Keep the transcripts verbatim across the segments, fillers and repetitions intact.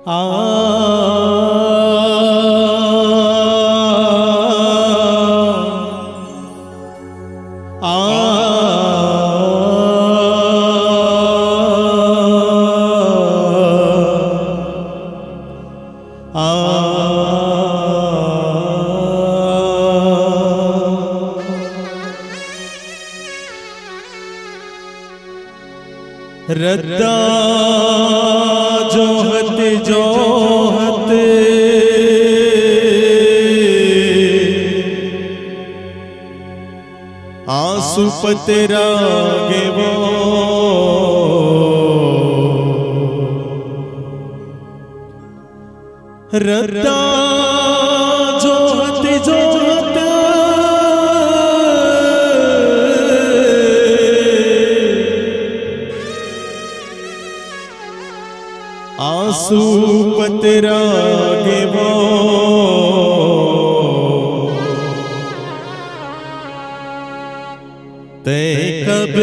आ, आ, आ, रद्दा जोहत जोहत आंसू पतरा गे वो। रद्दा जोहत जोहत आंसू पतरा गे वो। तैं कब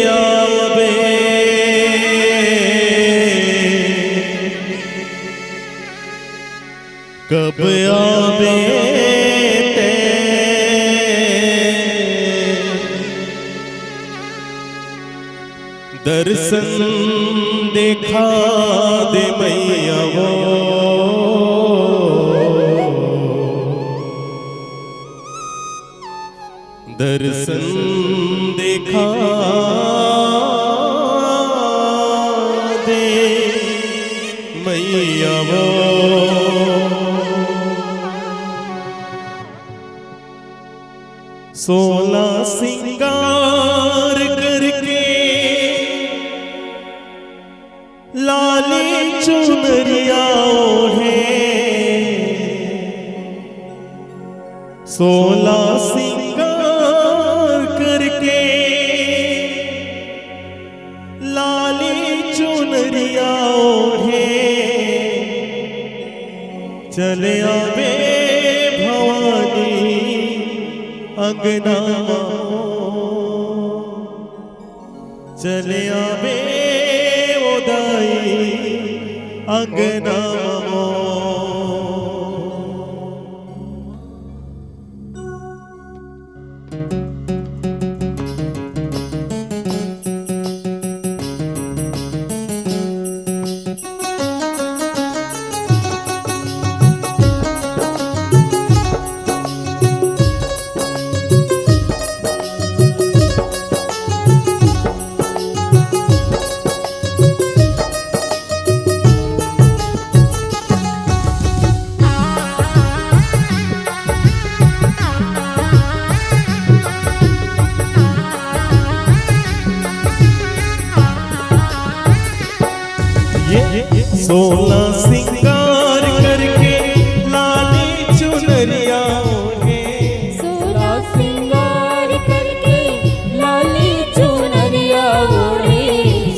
आबे, कब आबे तैं, दर्शन देखा दे मैया वो। दर्शन देखा दे मैया वो। सोला सिंगार करके लाली चुनरिया ओढ़े, सोला सिंगार करके लाली चुनरिया ओढ़े, चले आबे भवानी अंगना मा। चले आबे ओ दाई अंगना मो। ये सोला सिंगार करके लाली चुनरिया ओढ़े। सोला सिंगार करके लाली चुनरिया ओढ़े।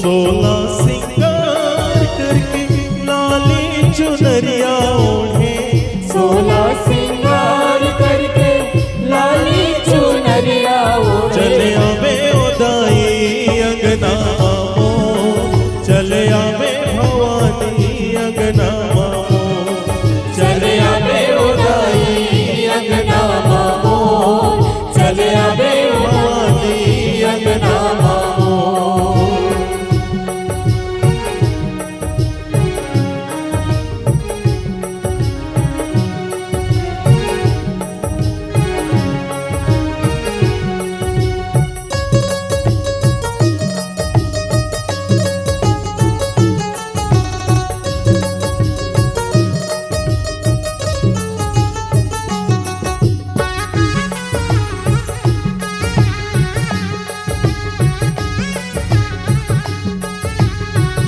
सोला सिंगार करके लाली चुनरिया ओढ़े। सोला सिंगार करके लाली चुनरिया ओढ़े। चले आबे ओ दाई अंगना मो, चले आबे भवानी अंगना मो। चले आबे ओ दाई अंगना मो, चले आबे भवानी अंगना मो।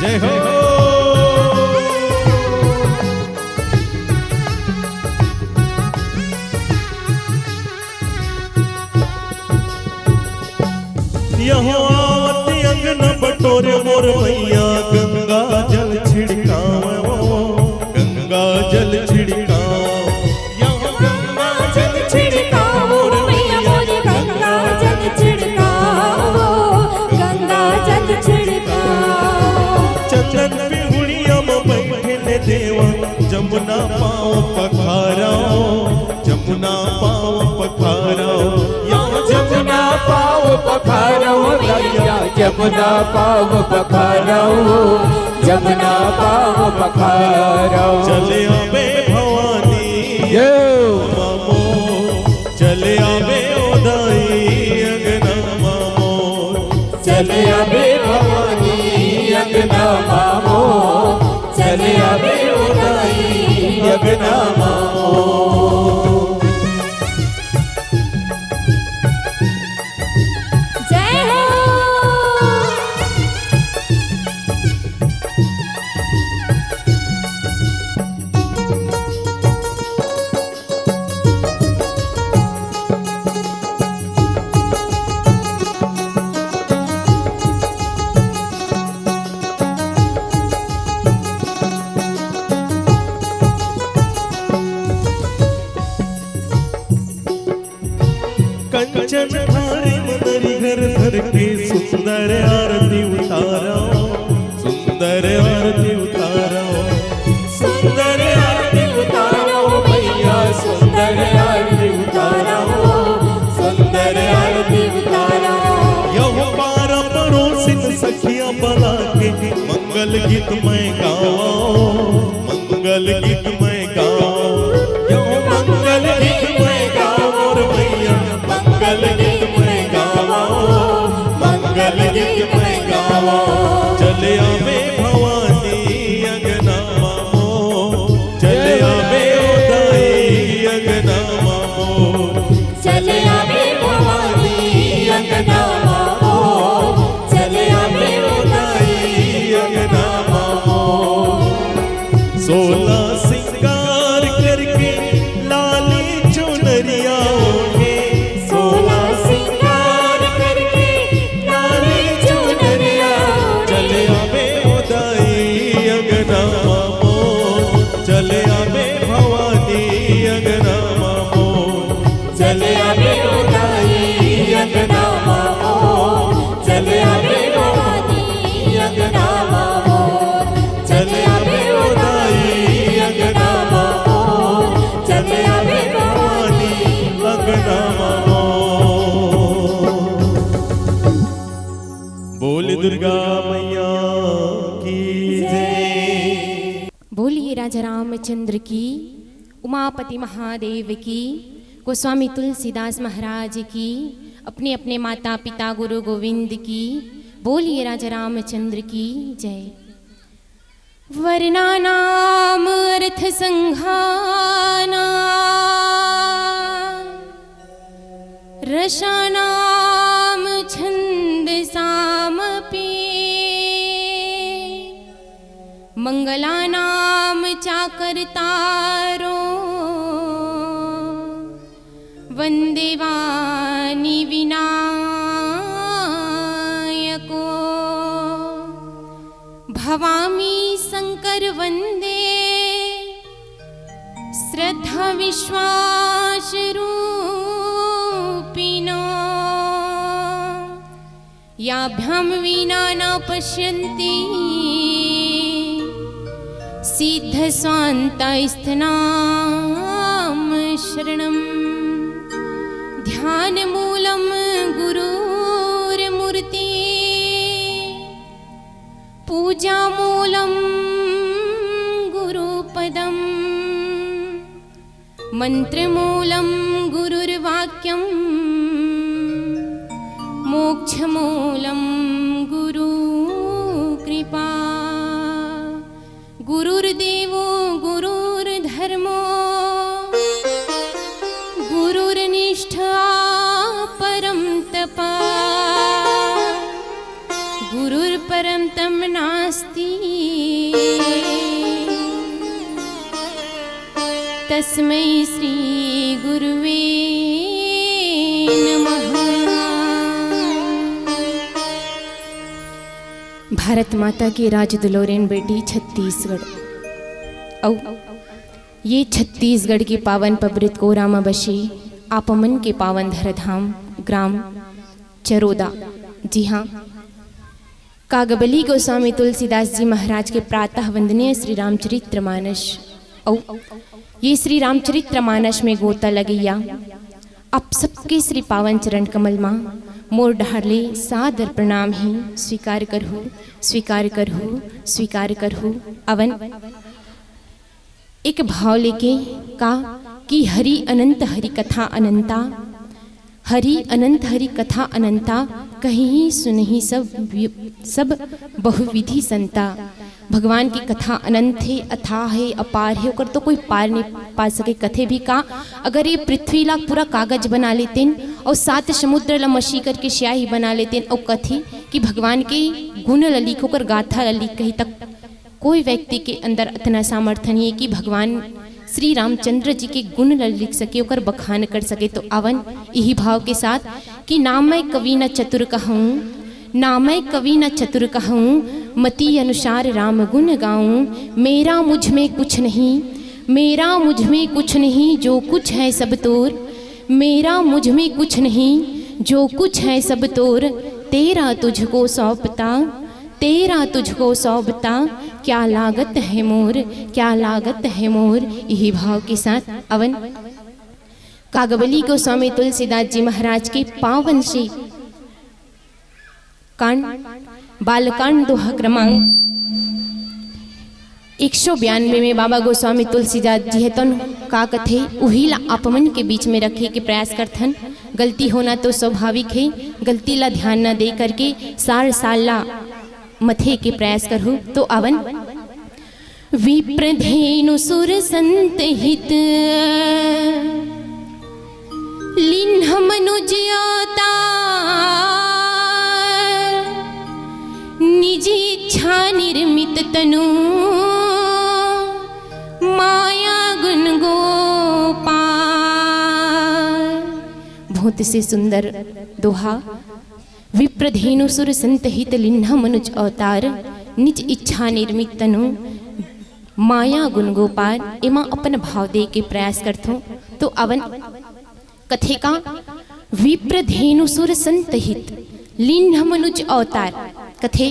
जय हो। यहो आवत अंगन बटोरे मोर मैया, गंगा जल छिड़कावो, गंगा जल छिड़कावो। यहो गंगा जल छिड़कावो मोर मैया मोरे, गंगा जल छिड़कावो, गंगा जल छिड़कावो। चंदन पिहुड़िया म बैठे जमुना पाँव पखारव, जमुना पाँव पखारव, या जमुना पाँव पखारव भैया, जमुना पाँव पखारव, जमुना पाँव पखारव। चले आबे भवानी ये। मामो, चले आबे ओ दाई अंगना मामो, चले आबे भवानी अंगना मामो, चले आबे ओ दाई अंगना मामो। जय हो। कंचन थारी म नरिहर धर के सुंदर आरती उतारव, सुंदर आरती उतारव, सुंदर आरती उतारव भैया, सुंदर आरती उतारव, सुंदर आरती उतारव। यहू पारा परोसिन सखिया बला के मंगल गीत मैं गावव, मंगल गीत मैं गावव, यहू मंगल गीत मैं गावव रे भैया, मंगल गीत मैं गावव, मंगल गीत मैं गावव। चले आबे भवानी अंगना मामो, चले आबे ओ दाई अंगना मामो, चले आबे भवानी अंगना मामो, चले आबे ओ दाई अंगना मामो। सोला सिंगार करके लाली चुनरिया ओढ़े, सोला सिंगार करके लाली चुनरिया ओढ़े। चले आबे ओ दाई अंगना मामो, चले आबे भवानी अंगना मामो, चले आबे ओ दाई अंगना मामो, चले आबे भवानी अंगना मामो, चले आबे ओ दाई अंगना मामो, चले आबे भवानी अंगना मामो। बोल दुर्गा मैया की जय। बोलिए राजा रामचंद्र की, उमापति महादेव की, गोस्वामी तुलसीदास महाराज की, अपने अपने माता पिता गुरु गोविंद की। बोलिए राजा रामचंद्र की जय। वर्णानाम् अर्थसङ्घानां रसानां छन्दसामपि। मङ्गलानां चाकर्तारो वन्दे वाणि विनायको। भवामि शङ्कर वन्दे श्रद्धा विश्वासरूपिणो। याभ्यां विना न पश्यन्ति सिद्धस्वान्तास्तनां शरणम्। ध्यानमूलं गुरोर्मूर्ति, पूजामूलं गुरुपदम्। मन्त्रमूलं गुरुर्वाक्यं, मोक्षमूलं गुरुकृपा। गुरुर्देवो गुरुर्धर्मो गुरुर्निष्ठा परं तप। गुरुर्परं तप नास्ति, तस्मै श्री गुरुवे नमः। भारत माता के राज दुलौरेन बेटी छत्तीसगढ़, अउ ये छत्तीसगढ़ के पावन पवित्र कोरा म बसे आप मन के पावन धरधाम ग्राम चरोदा। जी हाँ, कागबली गोस्वामी तुलसीदास जी महाराज के प्रातः वंदनीय श्री रामचरित्र मानस अउ ये श्री रामचरित्र मानस में गोता लगइया आप सबके श्री पावन चरण कमल मा मोर डहर ले सादर प्रणाम हे। स्वीकार करहु, स्वीकार करहु, स्वीकार करहु। अवन एक भाव लेके का कि हरि अनंत हरि कथा अनंता, हरि अनंत हरि कथा अनंता, कहीं सुनही सब वि-, सब बहुविधि संता। भगवान की कथा अनंत हे, अथाह हे, अपार हे, ओकर तो कोई पार नहीं पा सके। कथे भी का, अगर ये पृथ्वी ला पूरा कागज बना लेतेन अउ सात समुद्र ला मसी करके स्याही बना लेतेन अउ कथे कि भगवान के गुण ला लिख, ओकर गाथा ला लिख कही, तक कोई व्यक्ति के अंदर अतना सामर्थ्य नहीं है कि भगवान श्री रामचंद्र जी के गुण ला लिख सके, ओकर बखान कर सके। तो अवन यही भाव के साथ कि ना मैं कवि न चतुर कहूँ, ना मैं कवि न चतुर कहूँ, मति अनुसार राम गुण गाऊं। मेरा मुझ में कुछ नहीं, मेरा मुझ में कुछ नहीं, जो कुछ है सब तोर। मेरा मुझ में कुछ नहीं, जो कुछ है सब तोर। तेरा तुझको सौंपता, तेरा तुझको सौंपता, क्या लागत है मोर, क्या लागत है मोर। यही भाव के साथ अवन कागबली गोस्वामी तुलसीदास जी महाराज के पावन श्री कांड, बालकांड दोहा क्रमांक एक सौ बयानवे में बाबा गोस्वामी तुलसीदास जी हे तन का कथे, उही ला आप मन के बीच में रखे के प्रयास करथन। गलती होना तो स्वाभाविक हे, गलती ला ध्यान न दे करके सार सार ला मथे के प्रयास करहु। तो अवन विप्र धेनु सुर संत हित, लिन्ह मनुज अवतार, निज इच्छा निर्मित तनु, माया गुण गोपाल। बहुत से सुंदर दोहा। विप्र धेनु सुर संत हित, लिन्ह मनुज अवतार, निज इच्छा निर्मित तनु, माया गुण गोपाल। एमा अपन भाव दे के प्रयास करथों। तो अवन कथे का, विप्र धेनु सुर संत हित, लिन्ह मनुज अवतार। कथे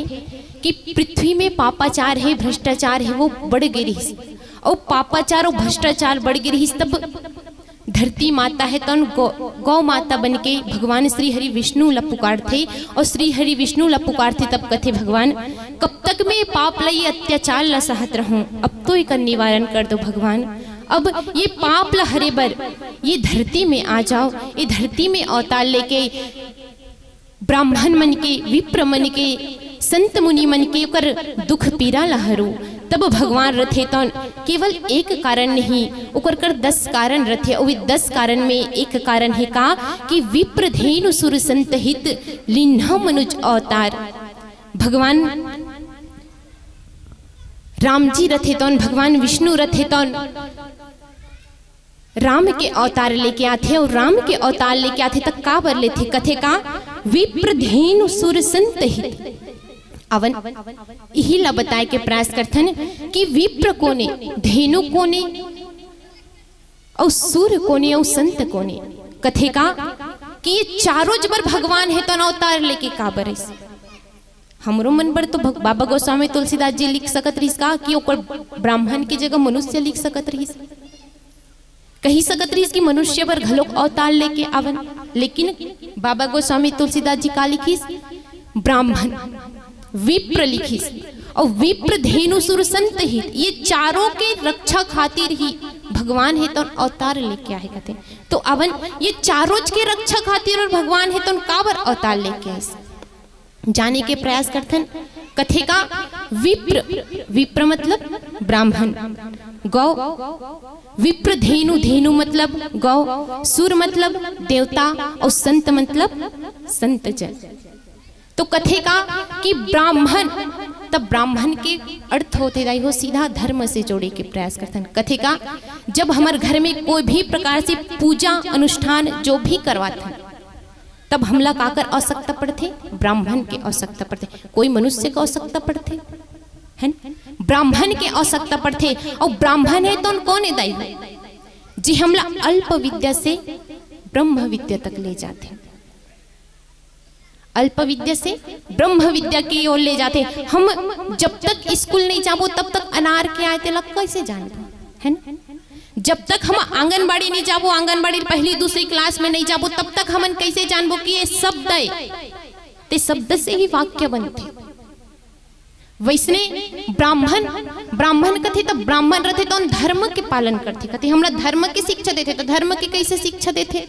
कि पृथ्वी में पापाचार हे, भ्रष्टाचार हे, वो बढ़ गे रिहिस। अउ पापाचार अउ भ्रष्टाचार बढ़ गे रिहिस, तब धरती माता हे तौन गौ, गौ माता बन के भगवान श्री हरि विष्णु ला पुकारथे, अउ श्री हरि विष्णु ला पुकारथे, तब कथे भगवान, कब तक मैं पाप ला, ये अत्याचार ला सहत रहूं, अब तो एकर निवारण कर दो भगवान। अब ये पाप ला हरे बर ये धरती में आ जाओ, ये धरती में अवतार लेके ब्राह्मण मन के, विप्र मन के, संत मुनि मन के ओकर दुख पीरा ला हरू। तब भगवान रथे तौन केवल एक कारण नहीं, ओकर कर दस कारण रथे। अउ ये दस कारण में एक कारण हे का कि विप्र धेनु सुर संत हित, लिन्ह मनुज अवतार। भगवान राम जी रथे तौन, भगवान विष्णु रथे तौन, राम के अवतार लेके आथे, अउ राम के अवतार लेके आथे त का बर लेथे? कथे का, विप्र धेनु सुर संत हित। अवन इही ला बताए के प्रयास करथन कि विप्र कोने, धेनु कोने, अउ सुर कोने, अउ संत कोने। कथे का कि ये चारों जबर भगवान हे तौन अवतार लेके का बर आइस? हमरो मन बर तो भग-, बाबा गोस्वामी तुलसीदास जी लिख सकत रहिस का कि ओकर ब्राह्मण के जगह मनुष्य लिख सकत रहिस? कही सकत रहिस कि मनुष्य बर घलोक अवतार लेके आवन, लेकिन बाबा गोस्वामी तुलसीदास जी का लिखिस? ब्राह्मण, विप्र लिखिस। अउ विप्र धेनु सुर संत हित, ये चारों के रक्षा खातिर ही भगवान हे तौन अवतार लेके आहे कथे। तो अवन ये चारों के रक्षा खातिर अउ भगवान हे तौन काबर अवतार लेके आइस? जाने के प्रयास करथन। कथे का, विप्र, विप्र मतलब ब्राह्मण, गौ, विप्र धेनु, धेनु मतलब गौ, सुर मतलब देवता, अउ संत मतलब संत जन। तो कथे का कि ब्राह्मण, तब ब्राह्मण के अर्थ होथे दाई हो, सीधा धर्म से जोड़े के प्रयास करथन। कथे का, जब हमर घर में कोई भी प्रकार से पूजा अनुष्ठान जो भी करवाथन, तब हमला काकर आवश्यकता पड़थे? ब्राह्मण के आवश्यकता पड़थे। कोई मनुष्य के आवश्यकता पड़थे, है न? ब्राह्मण के आवश्यकता पड़थे। अउ ब्राह्मण हे तौन कोन हे दाई? जे हमला अल्प विद्या से ब्रह्म विद्या तक ले जाथे, अल्प विद्या से ब्रह्म विद्या की ओर ले जाथे। हम जब तक स्कूल नहीं जाबो, तब तक अनार के आय, तेला कैसे जानबो? है ना? जब तक हम आंगनबाड़ी नहीं जाबो, आंगनबाड़ी पहली दूसरी क्लास में नहीं जाबो, तब तक हमन कैसे जानबो कि ये शब्द है? ते शब्द से ही वाक्य बनथे। वैसने ब्राह्मण, ब्राह्मण कथे त ब्राह्मण रथे त धर्म के पालन करथे, कथे हमला धर्म के शिक्षा देथे, त धर्म के कैसे शिक्षा देथे?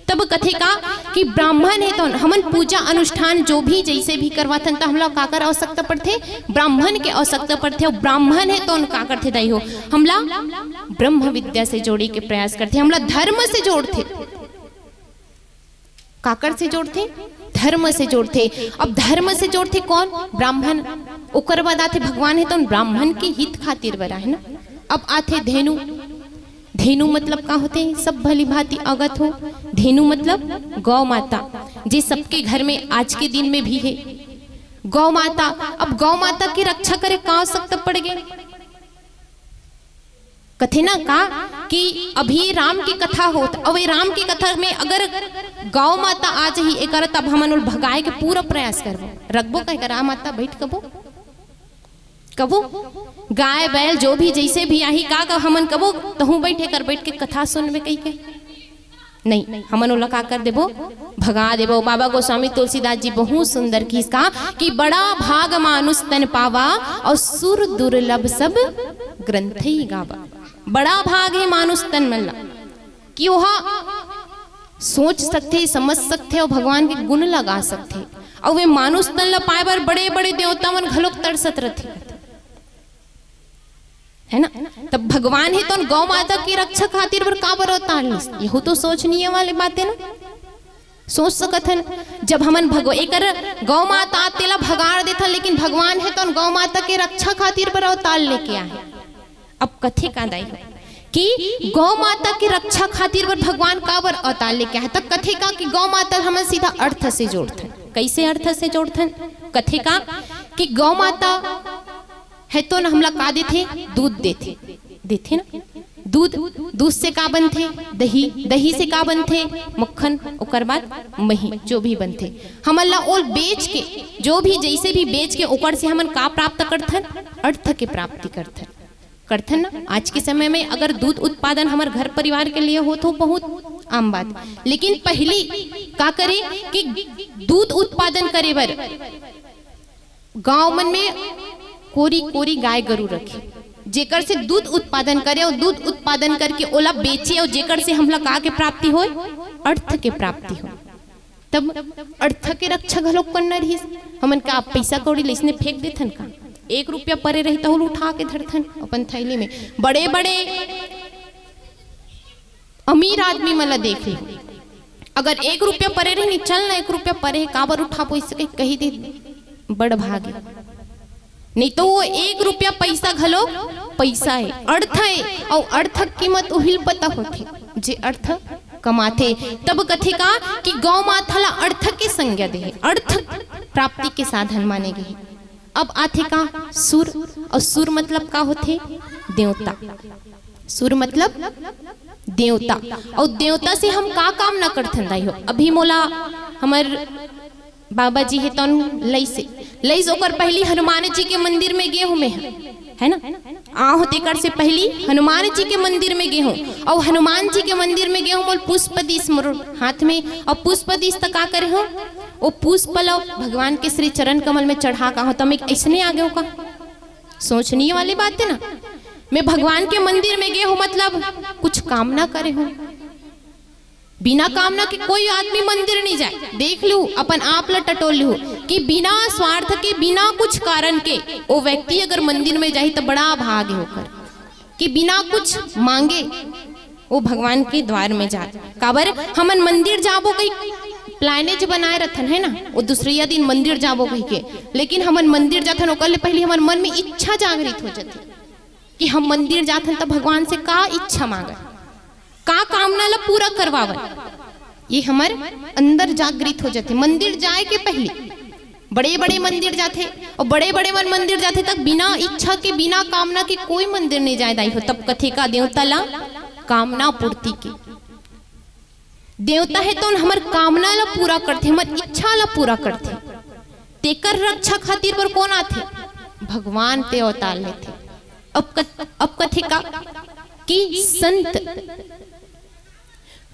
तब कथे का कि ब्राह्मण हे त हमन पूजा अनुष्ठान जो भी जैसे भी करवाथन त हमला काकर आवश्यकता पड़थे? ब्राह्मण के आवश्यकता पड़थे। अउ ब्राह्मण हे त का करथे दाई हो? हमला ब्रह्म विद्या से जोड़े के प्रयास करथे, हमला धर्म से जोड़थे। काकर से जोड़थे? धर्म से जोड़थे। अब धर्म से जोड़थे कौन? ब्राह्मण। ओकर बाद आथे भगवान हे त ब्राह्मण के हित खातिर बरा, है ना? अब आथे धेनु। धेनु मतलब का होथे? सब भली भांति अवगत हो। धेनु मतलब गौ माता, जे सबके घर में आज के दिन में भी है। गौ माता, अब गौ माता की रक्षा करे का आवश्यकता पड़ गे? कथे ना का कि अभी राम की कथा होत, अउ ये राम की कथा में अगर गौ माता आ जाही एकर, तब हमन ओल भगाए के पूरा प्रयास करबो। रखबो का एकर, आ माता बैठ कबो, कबो गाय बैल जो भी जैसे भी आही का, का हमन कबो तहूँ बैठ एकर बैठ के कथा सुनबे कही के? नहीं, हमन ओला का कर देबो? भगा देबो। बाबा गोस्वामी तुलसीदास जी बहुत सुंदर किहिस का कि बड़ा भाग मानुष तन पावा अउ सुर दुर्लभ सब ग्रंथई गावा। बड़ा भाग हे मानुष तन मन ला कि ओहा सोच सकथे, समझ सकथे अउ भगवान के गुण ला गा सकथे। अउ वे मानुष तन ला पाए बर बड़े-बड़े देवता मन घलोक तरसत रथे, है ना? तब भगवान हे त गौ माता के रक्षा खातिर बर काबर अवतार लिस? यहू तो सोचनीय वाले बात हे ना, सोच सकत हन। जब हमन भगव-, एकर गौ माता तेला भगाड़ देथन, लेकिन भगवान हे त गौ माता के रक्षा खातिर बर अवतार लेके आहे। अब कथे का दाई हो कि गौ माता के रक्षा खातिर बर भगवान काबर अवतार लेके आहे? तब कथे का कि गौ माता हमन सीधा अर्थ से जोड़थन। कैसे अर्थ से जोड़थन? कथे का कि गौ माता हे त हमला का देथे? दूध देथे, देथे ना। दूध, दूध से का बनथे? दही, दही से का बनथे? मक्खन, ओकर बाद मही, जो भी बनथे। हमन ला ओल बेच के, जो भी जैसे भी बेच के ओकर से हमन का प्राप्त करथन? अर्थ के प्राप्ति करथन, करथन ना। आज के समय में अगर दूध उत्पादन हमर घर परिवार के लिए होत हो, बहुत आम बात, लेकिन पहली का करे कि दूध उत्पादन करे बर गांव मन में कोरी कोरी गाय गरु रखे, जेकर से दूध उत्पादन करे अउ दूध उत्पादन करके ओला बेचे अउ जेकर से हमला का के प्राप्ति होय? अर्थ के प्राप्ति होय। तब अर्थ के रक्षा घलोक करना रहिस। हमन का पैसा कौड़ी लइसने फेंक देथन का? एक रुपया परे रही तहूँ उठा के धरथन अपन थैली में। बड़े बड़े अमीर आदमी मन ला देख ले, अगर एक रुपया परे रही, "चल ना, एक रुपया परे हे, काबर उठाबो?" अइसे कही, कही दे, बड़ भागे। नहीं तो वो एक रुपया पैसा घलो पैसा हे, अर्थ हे, अउ अर्थ के कीमत उहिल पता होथे जे अर्थ कमाथे। तब कथे का कि गौ माता ला अर्थ के संज्ञा दे हे, अर्थ प्राप्ति के साधन माने गे हे। अब आथे का सुर, अउ सुर मतलब का होथे? देवता। सुर मतलब देवता। अउ देवता से हम का कामना करथन दाई हो? अभी मोला हमर बाबा जी हे तौन लइसे, लइस ओकर पहली हनुमान जी के मंदिर में गे हूँ मैं, है ना? आहूँ तेकर से पहली हनुमान जी के मंदिर में गे हूँ, अउ हनुमान जी के मंदिर में गे हूँ, मोल पुष्प दिस मोर हाथ में, अउ पुष्प दिस त का करे हूँ? ओ पुष्प ल भगवान के श्री चरण कमल में चढ़ा का हूँ, त मैं अइसने आ गे हूँ का? सोचनीय वाली बात हे ना। मैं भगवान के मंदिर में गे हूँ, मतलब कुछ कामना करे हूँ। बिना कामना के कोई आदमी मंदिर नहीं जाए। देख लू, अपन आप ला टटोल लू कि बिना स्वार्थ के, बिना कुछ कारण के ओ व्यक्ति अगर मंदिर में जाही त बड़ा भाग हे ओकर, कि बिना कुछ मांगे वो भगवान के द्वार में जात। काबर हमन मंदिर जाबो कही प्लानेज बनाए रथन, है ना, वो दूसरिया दिन मंदिर जाबो कही के, लेकिन हमन मंदिर जाथन ओकर ले पहले हमर मन में इच्छा जागृत हो जाथे कि हम मंदिर जाथन त भगवान से का इच्छा मांगन, का कामना ला पूरा करवावन, ये हमर अंदर जागृत हो जाथे। मंदिर जाए के पहले बड़े-बड़े मंदिर जाथे, अउ बड़े-बड़े मन मंदिर जाथे, तक बिना इच्छा के, बिना कामना के कोई मंदिर नहीं जाए दाई हो। तब कथे का देवता ला कामना पूर्ति के। देवता हे तौन हमर कामना ला पूरा करथे, हमर इच्छा ला पूरा करथे। तेकर रक्षा खातिर बर कौन आथे? भगवान ते अवतार लेथे। अब कथ-, अब कथे का कि संत,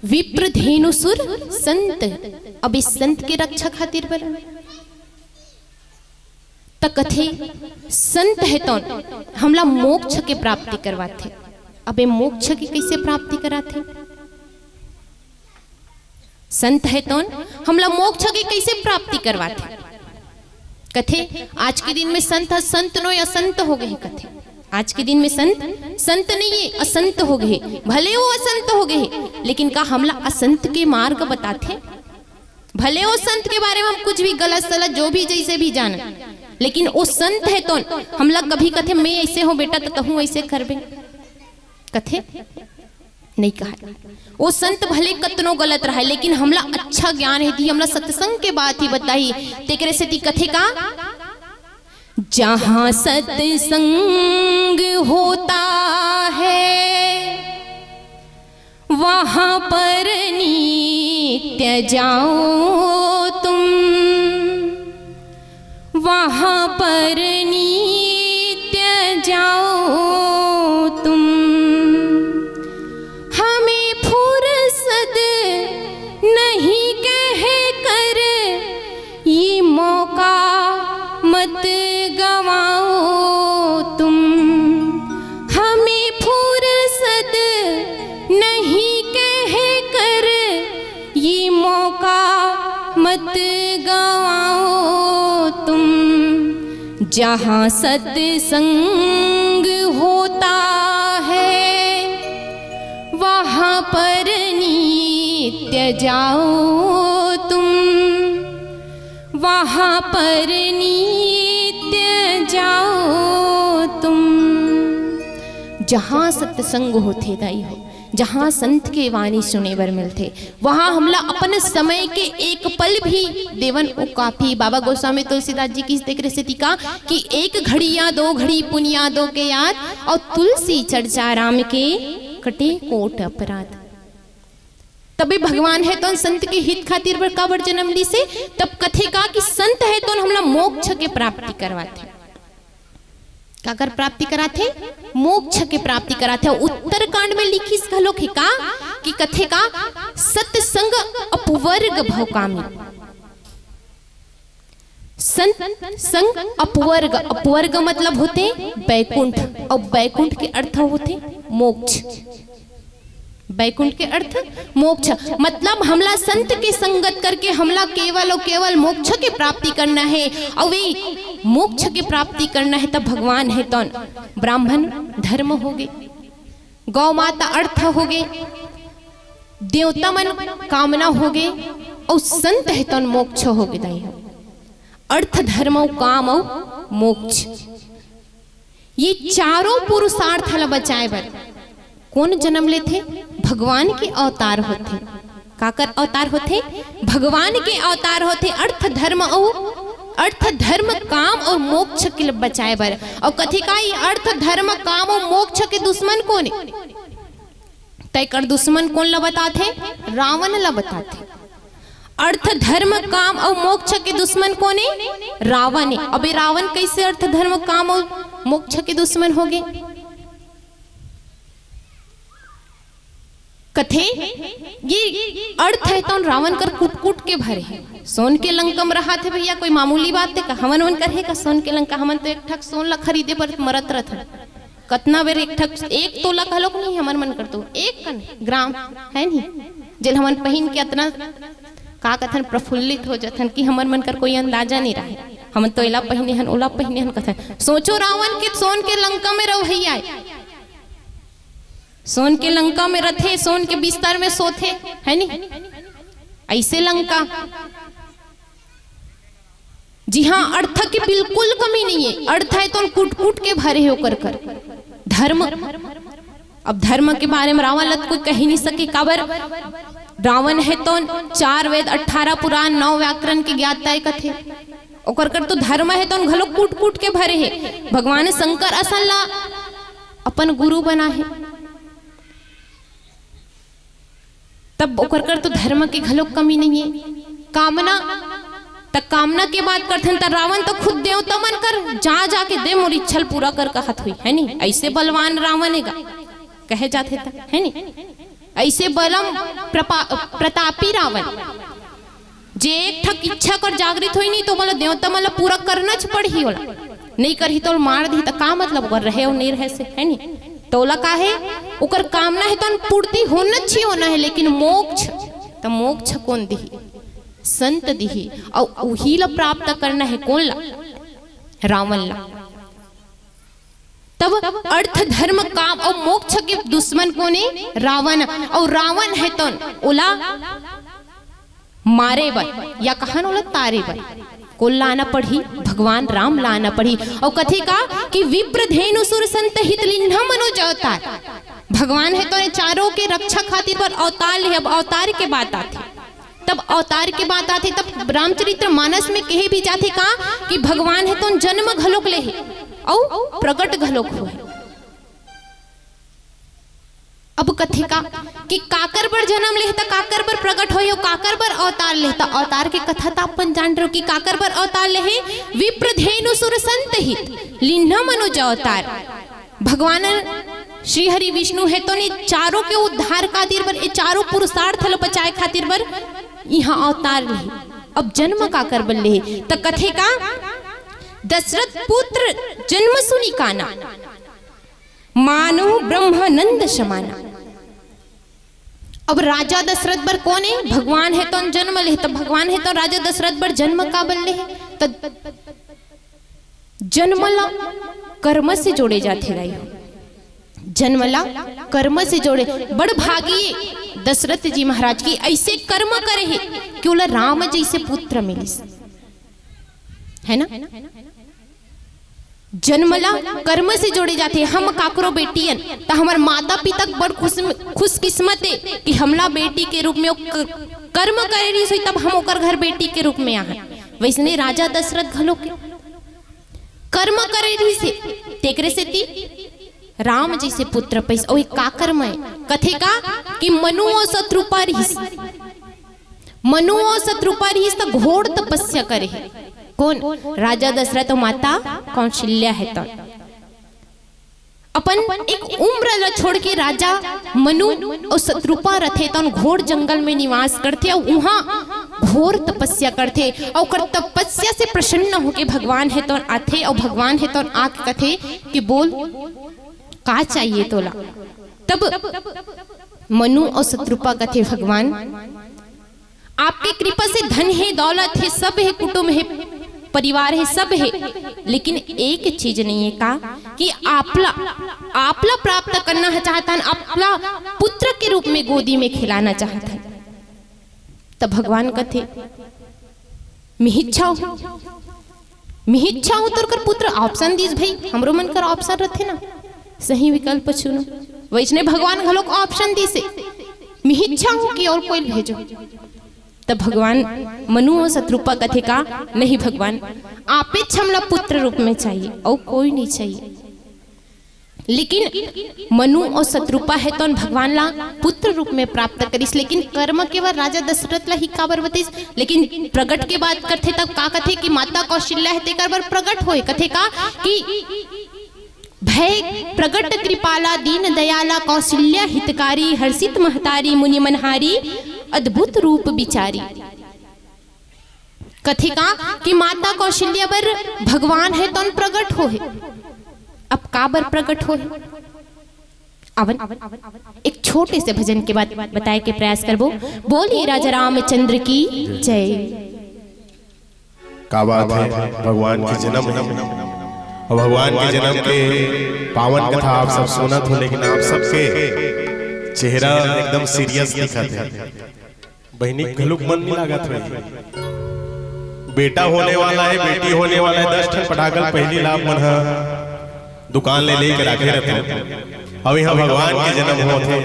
विप्र धेनु सुर संत, अब इस संत के रक्षा खातिर बर त कथे, संत हे तौन हमला मोक्ष के प्राप्ति करवाथे। अबे मोक्ष के कैसे प्राप्ति कराथे? संत हे तौन हमला मोक्ष के कैसे प्राप्ति करवाथे? कथे, आज के दिन में संत ह संत नो या संत हो गए हे, कथे। आज के दिन में संत, संत नहीं है, असंत हो गए हे। भले वो असंत हो गए हे, लेकिन का हमला असंत के मार्ग बताथे? भले वो संत के बारे में हम कुछ भी गलत सलत जो भी जैसे भी जानन, लेकिन वो संत हे तौन हमला कभी कथे, मैं ऐसे हो बेटा त तहूँ ऐसे करबे, कथे? नहीं कहे। वो संत भले कतनो गलत रहे, लेकिन हमला अच्छा ज्ञान हे दी, हमला सत्संग के बात ही बताही। तेकरे सेती कथे का, जहाँ सत्संग होता है, वहाँ पर नित्य जाओ तुम, वहाँ पर नित्य जाओ तुम। हमें फुर्सत नहीं कह कर ये मौका मत गवाओ तुम। हमें फुर्सत नहीं कह कर ये मौका मत गवाओ तुम। जहाँ सत्संग होता है, वहाँ पर नित्य जाओ तुम, वहाँ पर नित्य जाओ तुम। जहाँ सत्संग होथे दाई हो, जहाँ संत के वाणी सुने बर मिलथे, वहाँ हमला अपन समय के एक पल भी देवन ओ काफी। बाबा गोस्वामी तुलसीदास जी कहिस तेकरे सेती का कि एक घड़िया दो घड़ी पुनिया दो के याद, और तुलसी चर्चा राम के कटे कोट अपराध। तबे भगवान हे तौन संत के हित खातिर बर काबर जन्म लीसे? तब कथे का कि संत हे तौन हमला मोक्ष के प्राप्ति करवाथे। काकर प्राप्ति कराथे? मोक्ष के प्राप्ति कराथे। उत्तरकांड में लिखिस घलोक हे का कि कथे का, सत्संग अपवर्ग भवकामी। संत संग अपवर्ग, अपवर्ग मतलब होथे बैकुंठ, और बैकुंठ के अर्थ होथे मोक्ष। बैकुंठ के अर्थ मोक्ष, मतलब हमला संत के संगत करके हमला केवल और केवल मोक्ष के प्राप्ति करना हे, और वे मोक्ष के प्राप्ति करना हे तब भगवान हे तौन ब्राह्मण धर्म होगे, गौ माता अर्थ होगे, देवता मन कामना होगे, और संत हे तौन मोक्ष होगे दाई हो। अर्थ, धर्म और काम और मोक्ष, ये चारों पुरुषार्थ ला बचाए बर कौन जन्म लेथे? भगवान के अवतार होथे। काकर अवतार होथे? भगवान के अवतार होथे। अर्थ, धर्म और अर्थ, धर्म, काम और मोक्ष के ल-, बचाए बर। और कथे का, ये अर्थ, धर्म, काम और मोक्ष के दुश्मन कौन हे? तैकर दुश्मन कौन ला बताथे? रावण ला बताथे। अर्थ, धर्म, काम और मोक्ष के दुश्मन कौन हे? रावण हे। अबे रावण कैसे अर्थ, धर्म, काम और मोक्ष के दुश्मन होगे? कथे, ये अर्थ हे तौन रावण कर कूट कूट के भरे हे। सोन के लंका में रहाथे भैया, कोई मामूली बात हे का? हमन मन कर हे का सोन के लंका? हमन तो एक ठक सोन ला खरीदे बर मरत रथन। कतना बेर एक ठक, एक तोला घलोक नहीं, हमर मन कर तो एक कन ग्राम हे नहीं, जेल हमन पहिन के अतना, का कथन, प्रफुल्लित हो जथन कि हमर मन कर कोई अंदाजा नहीं रहे। हमन तो एला पहिने हन, ओला पहिने हन कथन। सोचो, रावण के सोन के लंका में रहो भैया, सोन के लंका में रथे, सोन के बिस्तर में सोथे, हे नहीं? ऐसे लंका, जिहाँ अर्थ के बिल्कुल कमी नहीं हे, अर्थ हे तौन कूट कूट के भरे हे ओकर कर। धर्म, अब धर्म के बारे में रावण ला तो कोई कही नहीं सके, काबर? रावण हे तौन चार वेद, अठारह पुराण, नौ व्याकरण के ज्ञाता हे कथे। ओकर कर तो धर्म हे तौन घलो कूट कूट के भरे हे। भगवान शंकर असन ला अपन गुरु बना हे। तब ओकर कर तो धर्म के घलोक कमी नहीं हे। कामना, त कामना के बात करथन त रावण तो खुद देवता मन कर जा जा के दे मोर इच्छा ल पूरा कर कहत होही, हे नहीं? ऐसे बलवान रावण हे गा। कहे जाथे त, है नी? ऐसे बलम प्रपा-, प्रतापी रावण, जे एक ठक इच्छा कर जागृत होई नी, तो मतलब देवता मतलब पूरा करना च पड़ही ओला। नहीं करही तो मार दिही, त का मतलब ओकर रहे और नहीं रहे से, है नी? तो ओला का है, ओकर कामना है तो पूर्ति होना च होना है, लेकिन मोक्ष, त मोक्ष कौन दिही? संत दिही। और उही ला प्राप्त करना है, कौन ला? रावण ला। तब अर्थ, धर्म, काम और मोक्ष के दुश्मन कोने? रावण। और रावण है तो ओला मारे बर या कहन ओला तारे बर कोन ला आना पड़ही? भगवान राम ला आना पड़ही। और कथे का कि विप्र धेनु सुर संत हित लिन्हा मनोज अवतार। भगवान है तो ये चारों के रक्षा खातिर बर अवतार ले। अब अवतार के बात आथे, तब अवतार के बात आथे, तब रामचरित्र मानस में कहे भी जाथे का कि भगवान है तो जन्म घलोक ले है और प्रगट घलोक हुए। अब कथे का कि काकर बर जन्म लेहे त काकर बर प्रगट होए, काकर बर अवतार लेहे त अवतार के कथा त अपन जान रहो कि काकर बर अवतार लेहे। विप्र धेनु सुर संत हित लिन्हा मनोज अवतार। भगवान श्री हरि विष्णु है तो ने चारों के उद्धार खातिर बर, ये चारों पुरुषार्थ ल बचाए खातिर बर यहाँ अवतार लेहे। अब जन्म काकर बर लेहे त कथे का, दशरथ पुत्र जन्म सुनि काना, मानो ब्रह्मानंद समाना। अब राजा दशरथ बर कोन है? भगवान है तो जन्म लेहे, त भगवान है तो राजा दशरथ बर जन्म काबर लेहे? त जन्म ला कर्म से जोड़े जाथे दाई हो। जन्म ला कर्म से जोड़े। बड़ भागी दशरथ जी महाराज की ऐसे कर्म करे है कि ओला राम जैसे पुत्र मिलिस, है ना? जन्म ला कर्म से जोड़े जाथे। हम काकरो बेटी अन, त हमर माता पिता बड़ खुश, खुशकिस्मत है कि हमला बेटी के रूप में ओ क-, कर्म करे रहिस होई, तब हम ओकर घर बेटी के रूप में आहन। वैसने राजा दशरथ घलो के कर्म करे रहिस हे, तेकरे सेती राम जैसे पुत्र पइस। अउ एक का कर्म है? कथे का कि मनु अउ शतरूपा रहिस। मनु अउ शतरूपा रहिस त घोर तपस्या करे हे। कोन? राजा दशरथ अउ माता कौशल्या हे। त अपन एक उम्र ल छोड़ के राजा मनु अउ शतरूपा रथे, तौन घोर जंगल में निवास करथे अउ उहाँ घोर तपस्या करथे। अउ ओकर तपस्या से प्रसन्न होके भगवान हे तौन आथे अउ भगवान हे तौन आके कथे कि बोल, का चाहिए तोला? तब मनु अउ शतरूपा कथे, भगवान, आपके कृपा से धन हे, दौलत हे, सब हे, कुटुंब हे, परिवार हे, सब हे, लेकिन एक चीज नहीं है का कि आपला, आपला प्राप्त करना चाहत हन, आपला पुत्र के रूप में गोदी में खिलाना चाहत हन। तब भगवान कथे, मिहिच्छा हूँ, मिहिच्छा हूँ तोर कर पुत्र। Option दिस भाई, हमरो मन कर option रथे ना, सही विकल्प चुनो। वैसने भगवान घलोक option दिस हे, मिहिच्छा हूँ कि और कोई भेजो। तब भगवान मनु अउ शतरूपा कथे का, नहीं भगवान, आपेच हमला पुत्र रूप में चाहिए, अउ कोई नहीं चाहिए। लेकिन मनु अउ शतरूपा हे तौन भगवान ला पुत्र रूप में प्राप्त करिस, लेकिन कर्म केवल राजा दशरथ ला ही काबर बतिस। लेकिन प्रगट के बात करथे तब का कथे कि माता कौशल्या हे तेकर बर प्रगट होए, कथे का कि भय प्रगट कृपाला दीन दयाला कौशल्या हितकारी हर्षित महतारी मुनि मनहारी अद्भुत रूप बिचारी। कथे का कि माता कौशल्या बर भगवान हे तौन प्रगट होहे। अब का बर प्रगट होहे? अवन एक छोटे से भजन के बाद बताए के प्रयास करबो। बोलिए राजा रामचंद्र की जय। का बात है, भगवान के जन्म अउ भगवान के जन्म के पावन कथा आप सब सुनत हो, लेकिन आप सबके चेहरा एकदम serious दिखत है। बहिनी घलुक मन नहीं लागत होही। बेटा होने वाला है, बेटी होने वाला है, दस ठन पटाखा पहिली ला मन ह दुकान ले लेके राखे रहते। अब यहाँ भगवान के जन्म होत हे,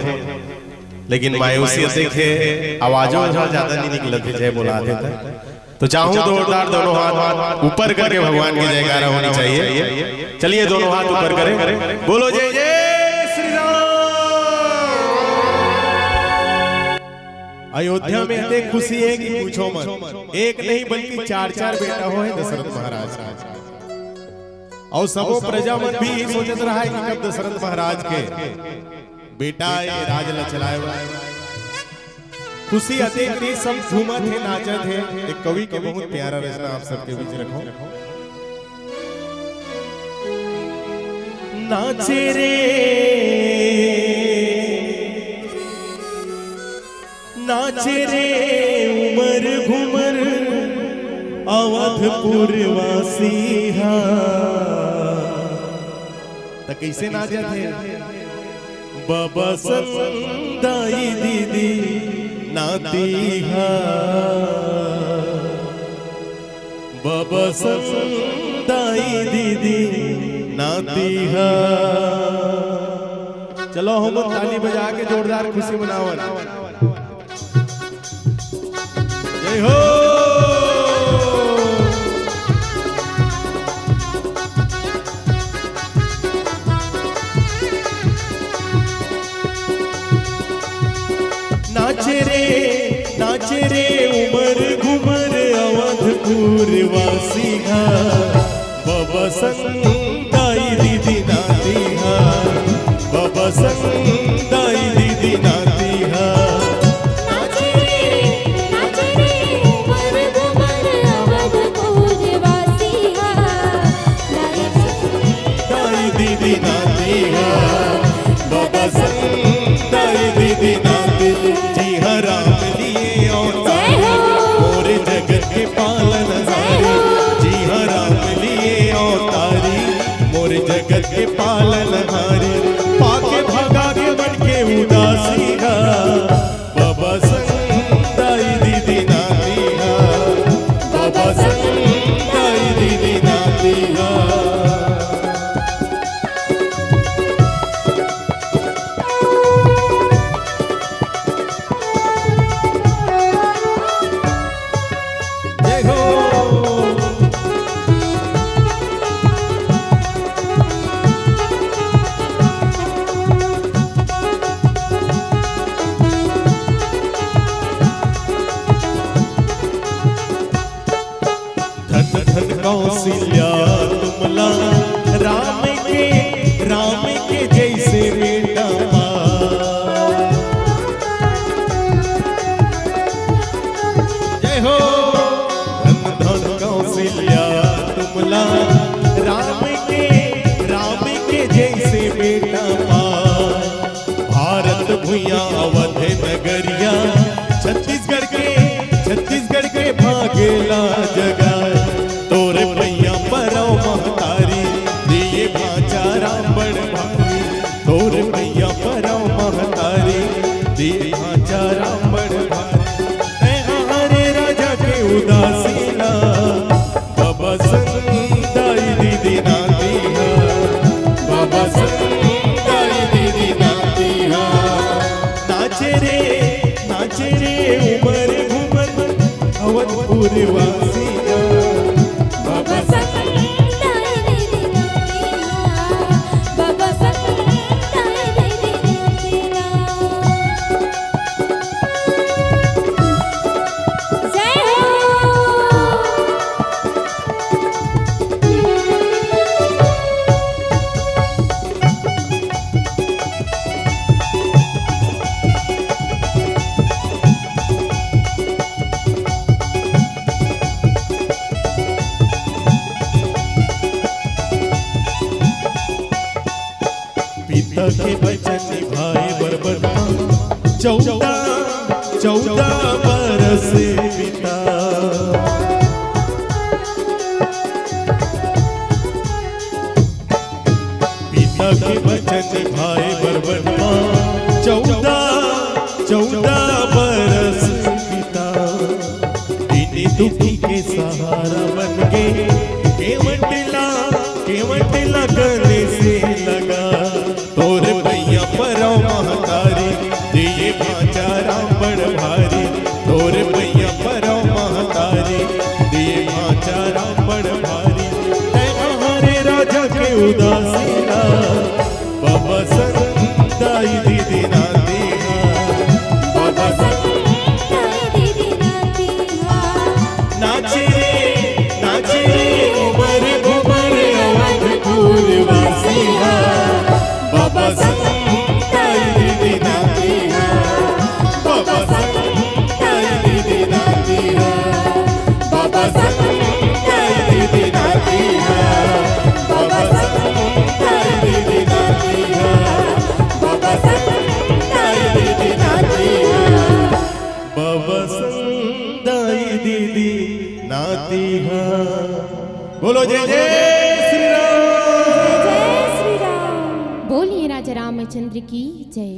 लेकिन मायूसी अतेक हे, आवाजो ह ज्यादा नहीं निकलत हे, जय बोलात हे त। तो चाहूं जोरदार दोनों हाथ ऊपर करके भगवान की जयकारा होनी चाहिए। चलिए दोनों हाथ ऊपर करें, बोलो जय जय श्री राम। अयोध्या में इतनी खुशी है कि पूछो मत। एक नहीं बल्कि चार चार बेटा होए दशरथ महाराज का। अउ सबो प्रजा मन भी यही सोचत रहा है कि कब दशरथ महाराज के बेटा ए राज ल चलाए बर। खुशी अतेक रहिस, सब झूमत हे, नाचत हे। एक कवि के बहुत प्यारा रचना आप सबके बीच रखों। नाचे रे, नाचे रे उमर घुमर अवधपुर वासी हा। त कइसे नाचत हे? बबा संग दाई दीदी नाती हा, बबा संग दाई दीदी नाती हा। चलो हम ताली बजा के जोरदार खुशी मनावन। जय हो। नाचे रे, नाचे रे उमर घुमर अवधपुर वासी हा। बबा संग दाई दीदी नाती हा, बबा संग दाई दीदी नाती हा। नाचे रे, नाचे रे उमर घुमर अवधपुर वासी हा। दाई दीदी नाती हा, बबा संग दाई दीदी नाती। जी हा राम लिए अवतारी, मोरे जगत के पालनहारी। जी हा राम लिए अवतारी, मोरे जगत के पालनहारी। पाके भगा के मन के उदासी हा। बबा संग दाई दीदी नाती हा, बबा संग दाई दीदी नाती हा। जय हो। धन धन कौशल्या तुमला, राम के, राम के जैसे बेटा पा। जय हो। धन धन कौशल्या तुमला, राम के, राम के जैसे बेटा पा। भारत भुइयां अवध नगरिया, छत्तीसगढ़ के, छत्तीसगढ़ के भागेला जगाए। तोरे पैया परव महतारी, दिए भांचा राम बड़ भारी। तोरे पैया परव महतारी, दिए भांचा राम बड़ भारी। ऐ हमारे राजा के उदासीना, बबा संग दाई दीदी नाती हा, बबा संग दाई दीदी नाती हा। नाचे रे, नाचे रे उमर घुमर अवधपुर वासिया। बबा संग दाई दीदी नाती हा, बबा संग दाई दीदी नाती हा। जय हो। पिता के वचन निभाए बर बन मा चौदह, चौदह बरस बिता। पिता के वचन निभाए बर बन मा चौदह, चौदह बरस बिता। दीनी दुखी के सहारा बन के केवट ला, केवट ला गले से लगा। तोर पैया परव महतारी, दिए भांचा राम बड़ भारी। तोर पैया परव महतारी, दिए भांचा राम बड़ भारी। तै हमारे राजा के उदासीना, बबा संग दाई दीदी नाती हा। बबा संग दाई दीदी नाती हा। नाचे रे, नाचे रे उमर घुमर अवधपुर वासिया। बबा संग दाई बोलो जय जय श्री राम। जय श्री राम। बोलिए राजा रामचंद्र की जय।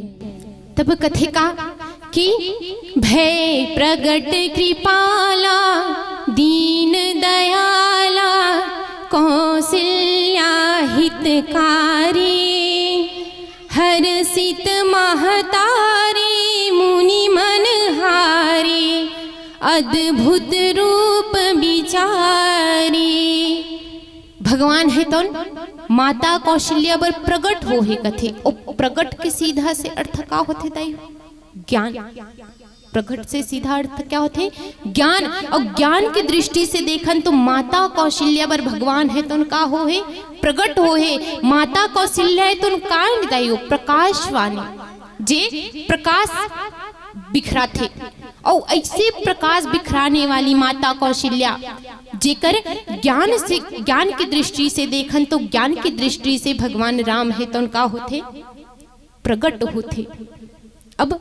तब कथे का कि भय प्रगट कृपाला दीन दयाला कौशल्या हितकारी, हर्षित महतारी मुनि मनहारी अद्भुत रूप बिचारी। भगवान हे तौन माता कौशल्या बर प्रगट हो हे कथे। ओ प्रगट के सीधा से अर्थ का होथे दाई? ज्ञान। प्रगट से सीधा अर्थ क्या होथे? ज्ञान। और ज्ञान की दृष्टि से देखन तो माता कौशल्या बर भगवान हे तौन का हो हे? प्रगट हो हे। माता कौशल्या हे तौन का हे दाई? ओ प्रकाशवानी, जे प्रकाश बिखराथे। और ऐसे प्रकाश बिखराने वाली माता कौशल्या, जेकर ज्ञान से, ज्ञान की दृष्टि से देखन तो ज्ञान की दृष्टि से भगवान राम हे तौन का होथे? प्रगट होथे। अब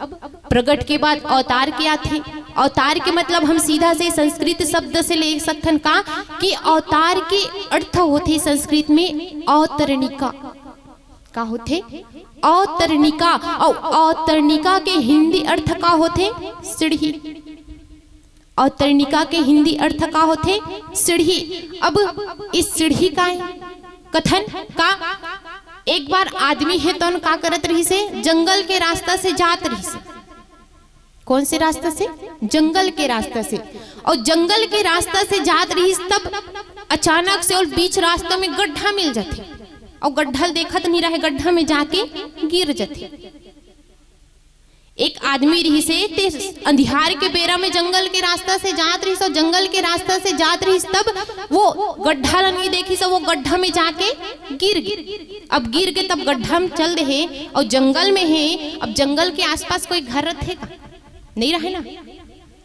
प्रगट के बाद अवतार के आथे। अवतार के मतलब हम सीधा से संस्कृत शब्द से ले सकथन का कि अवतार के अर्थ होथे संस्कृत में अवतरणिका। का होथे? अवतरणिका। और अवतरणिका के हिंदी अर्थ का होथे? सीढ़ी। अवतरणिका के हिंदी अर्थ का होथे? सीढ़ी। अब इस सीढ़ी का कथन का एक बार आदमी हे तौन का करत रहिस हे? जंगल के रास्ता से जात रहिस हे। कौन से रास्ता से? जंगल के रास्ता से। और जंगल के रास्ता से जात रहिस तब अचानक से और बीच रास्ता में गड्ढा मिल जाथे। और गड्ढा ल देखत नहीं रहे, गड्ढा में जाके गिर जाथे। एक आदमी रहिस हे, ते अंधियार के बेरा में जंगल के रास्ता से जात रहिस, और जंगल के रास्ता से जात रहिस, तब वो गड्ढा ल नहीं देखिस, वो गड्ढा में जाके गिर गे। अब गिर गे, तब गड्ढा में चल दे हे, और जंगल में हे, अब जंगल के आसपास कोई घर रथे का? नहीं रहे ना।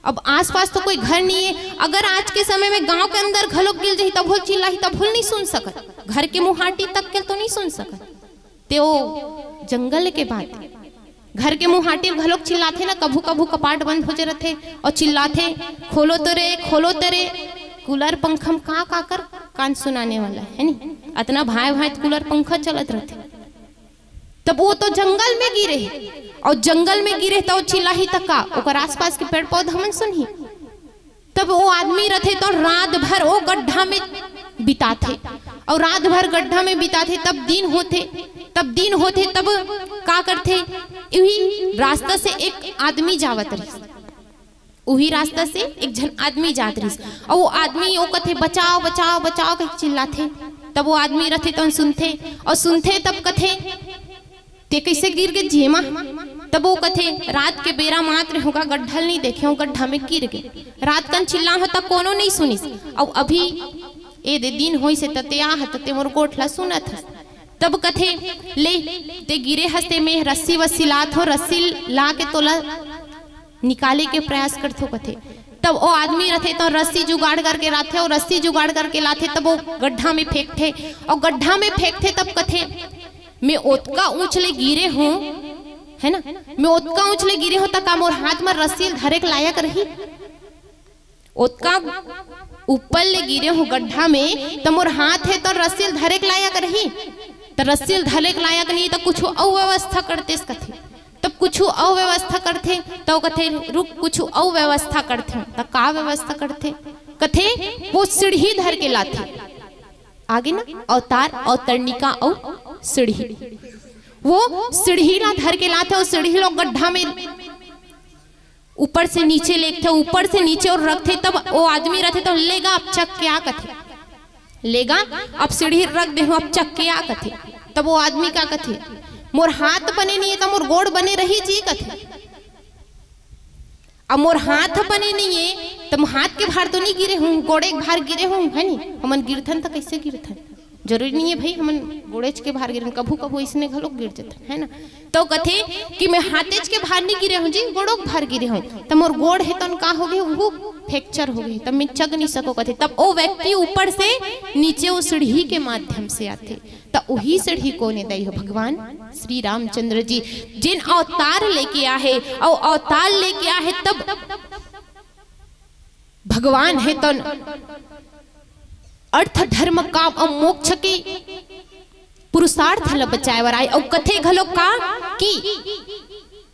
अब आसपास तो कोई घर नहीं है। अगर आज के समय में गांव के अंदर घलोक गिर जाही, तब होल चिल्लाही, तब होल नहीं सुन सकत, घर के मुहाटी तक के तो नहीं सुन सकत। ते ओ जंगल के बात, घर के मुहाटी घलोक चिल्लाथे ना, कभू कभू कपाट बंद हो जे रथे और चिल्लाथे, "खोलो तो रे, खोलो तो रे।" कूलर पंखा म का का कर कान सुनाने वाला है नी, अतना भाई भाई कूलर पंखा चलत रथे। तब वो तो जंगल में गिरे हे, और जंगल में गिरे तो चिल्लाही तक का, ओकर आसपास के पेड़ पौधा मन सुनही? तब वो आदमी रथे तो रात भर वो गड्ढा में बिताथे, और रात भर गड्ढा में बिताथे, तब दिन होथे, तब दिन होथे, तब का करथे? उही रास्ता से एक आदमी जावत रहिस, उही रास्ता से एक झन आदमी जात रहिस, और वो आदमी वो कथे, "बचाओ, बचाओ, बचाओ," कहि चिल्लाथे। तब वो आदमी रथे तो सुनथे, और सुनथे तब कथे, "ते कइसे गिर गे जेमा?" तब वो कथे, "रात के बेरा मात्र होगा गड्ढा ल नहीं देखे हो, गड्ढा में गिर गे। रात कन चिल्ला हो त कोनो नहीं सुनिस, और अभी ए दे दिन होइस हे त ते आ ह त ते मोर गोठ ला सुनत हस।" तब कथे, "ले, ते गिरे हस ते में रस्सी वस्सी लात हो, रस्सी ला के तोला निकाले के प्रयास करथो," कथे। तब ओ आदमी रथे तो रस्सी जुगाड़ करके लाथे, और रस्सी जुगाड़ करके लाथे, तब वो गड्ढा में फेंकथे, और गड्ढा में फेंकथे तब कथे, "मैं ओतका ऊंच ले गिरे हूँ, है ना, मैं ओतका ऊंच ले गिरे हूँ, त का मोर हाथ में रस्सी धरे के लायक रही? ओतका ऊपर ले गिरे हूँ गड्ढा में, त मोर हाथ हे तो रस्सी धरे के लायक रही? त रस्सी धरे के लायक नहीं, त कुछ अउ व्यवस्था करतेस," कथे। तब कुछ अउ व्यवस्था करथे, त वो कथे, "रुक, कुछ अउ व्यवस्था करथे।" त का व्यवस्था करथे? कथे, वो सीढ़ी धर के लाथे। आगे ना, अवतार, अवतरणिका अउ सीढ़ी। वो सीढ़ी ला धर के लाथे, वो सीढ़ी लो गड्ढा में ऊपर से नीचे लेगथे, ऊपर से नीचे और रखथे, तब वो आदमी रथे तो, "लेगा, अब चक के आ," कथे। "लेगा, अब सीढ़ी रख दे हूँ, अब चक के आ," कथे। तब वो आदमी का कथे? "मोर हाथ बने नहीं है, त मोर गोड़ बने रही जी," कथे। "अब मोर हाथ बने नहीं है, त हाथ के भार तो नहीं गिरे हूँ, गोड़े के भार गिरे हूँ, है नी? हमन गिरथन त कइसे गिरथन? जरूरी नहीं है भाई, हमन गोड़ेच के भार गिरन, कभू कभू इसने घलोक गिर जथन, है ना?" तो कथे कि "मैं हाथेच के भार नहीं गिरे हूँ जी, गोड़ों के भार गिरे हूँ।" त मोर गोड़ हे तन का हो गए, वो फ्रैक्चर हो गए, तब मैं चग नहीं सको, कथे। तब वो व्यक्ति ऊपर से नीचे वो सीढ़ी के माध्यम से आथे। त वही सीढ़ी कोन ए दई हो? भगवान श्री रामचंद्र जी, जिन अवतार लेके आहे, और अवतार लेके आहे तब भगवान हे तन अर्थ, धर्म, काम अउ मोक्ष के पुरुषार्थ ल बचाए बर आए। अउ कथे घलो का कि